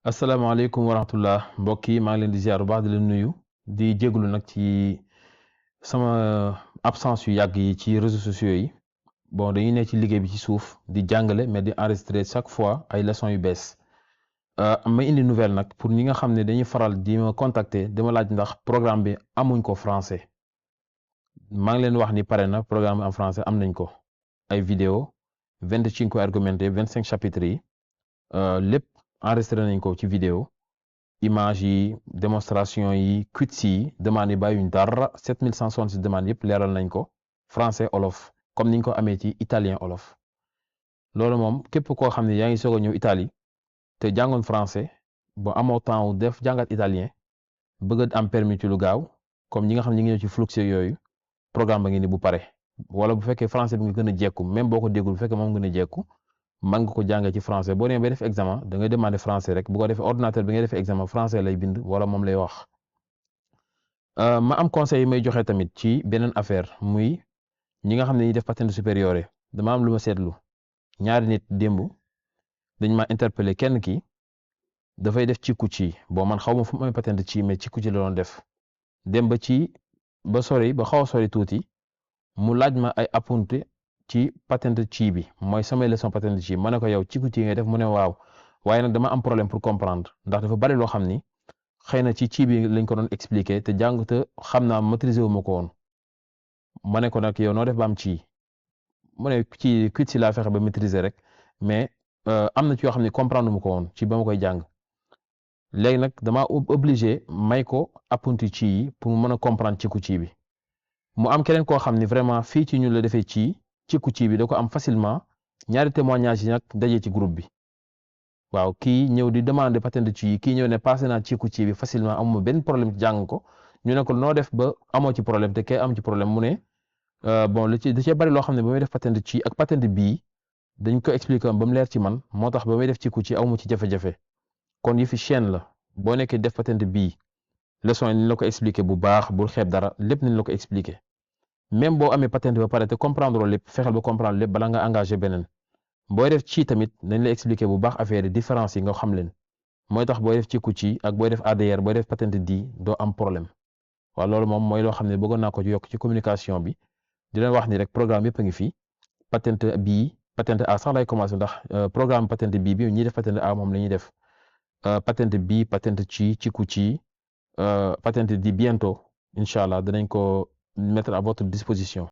asalaamaaleykum wa rahmatullah mbokk yi maa ngi leen di ziar bu baax di leen nuyu di jéglu nag ci sama absence yu yàgg yi ci réseaux sociaux yi bon dañuy nekk ci liggéey bi ci suuf di jàngale mais di enregistrer chaque fois ay leçons yu bees ma indi nouvelle nag pour ñi nga xam ne dañuy faral di ma contacter dama laaj ndax programme bi amuñ ko français maa ngi leen wax ni pare na programme bi en français am nañ ko ay vidéo 25 argumenté 25 chapitres yi lépp enregistré nañ ko ci vidéo image yi démonstration yi quiz yi demande yi bàyyuñ dara 7166 demandes yëpp leeral nañ ko français olof comme niñ ko amee ci italien olof loolu moom képp koo xam ne yaa ngi soog a ñëw Italie te jàngoon français ba amoo temps wu def jàngat italien bëgg am permis ci lu gaaw comme ñi nga xam ne ñi ngi ñëw ci flux yooyu programme ba ngi ni bu pare wala bu fekkee français bi nga gën a jekku même boo ko déggul bu fekkee moom gën a jekku man nga ko jàngee ci français boo demee bay def examen da ngay demander français rek bu ko defee ordinateur bi ngay defee examen français lay bind wala moom lay wax ma am conseil yi may joxe tamit ci beneen affaire muy ñi nga xam ne ñuy def patente supérieure dama am lu ma seetlu ñaari nit démb dañ ma interpellé kenn ki dafay def ci ci bon man xaw ma fu mu amee patente ci mais ci la doon def dem ba ci ba sori ba xaw a sori tuuti mu laaj ma ay appunte ci patente ci bi mooy samay leçon patente ci ma ne ko yow ci ngay def mu ne waaw waaye nag dama am problème pour comprendre ndax dafa bari loo xam ni xëy na ci bi lañ ko doon expliquer te jàng te xam naa maîtriser wu ma ko woon ma ne ko nag yow noo def ba am ci mu ne ci quiz si laa fexe ba maîtriser rek mais am na ci yoo xam ne comprendre mu ko woon ci ba ma koy jàng léegi nag dama obligé may ko appunti ci yi pour mu mën a comprendre ci bi mu am keneen koo xam ni vraiment fii ci ñu la defee ci bi da ko am facilement ñaari témoignage yi nag daje ci groupe bi waaw kii ñëw di demander patente ci kii ñëw ne passé naa ci bi facilement amuma benn problème ci jàng ko ñu ne ko noo def ba amoo ci problème te kay am ci problème mu ne bon da cee bari loo xam ne ba may def patente ci ak patente bii dañ ko expliquer ba mu leer ci man moo tax ba may def ci awma ci jafe-jafe kon yi fi chaîne la boo nekkee def patente bii leçon yi ni la ko expliquer bu baax bul xeeb dara lépp ni la ko expliquer même boo amee patente ba pare te comprendre lépp fexeel ba comprendre lépp bala nga engagé beneen booy def ci tamit dañ la expliquer bu baax affaire yi différence yi nga xam leen mooy tax booy def ci ak booy def ADR booy def patente di doo am problème waaw loolu moom mooy loo xam ne bëggoon naa ko yokk ci communication bi di leen wax ni rek programme yëpp a ngi fi patente bii patente A sax lay commencé ndax programme patente bii bi ñuy def patente A moom la ñuy def patente bii patente ci patente di bientôt incha allah danañ ko mettre à votre disposition.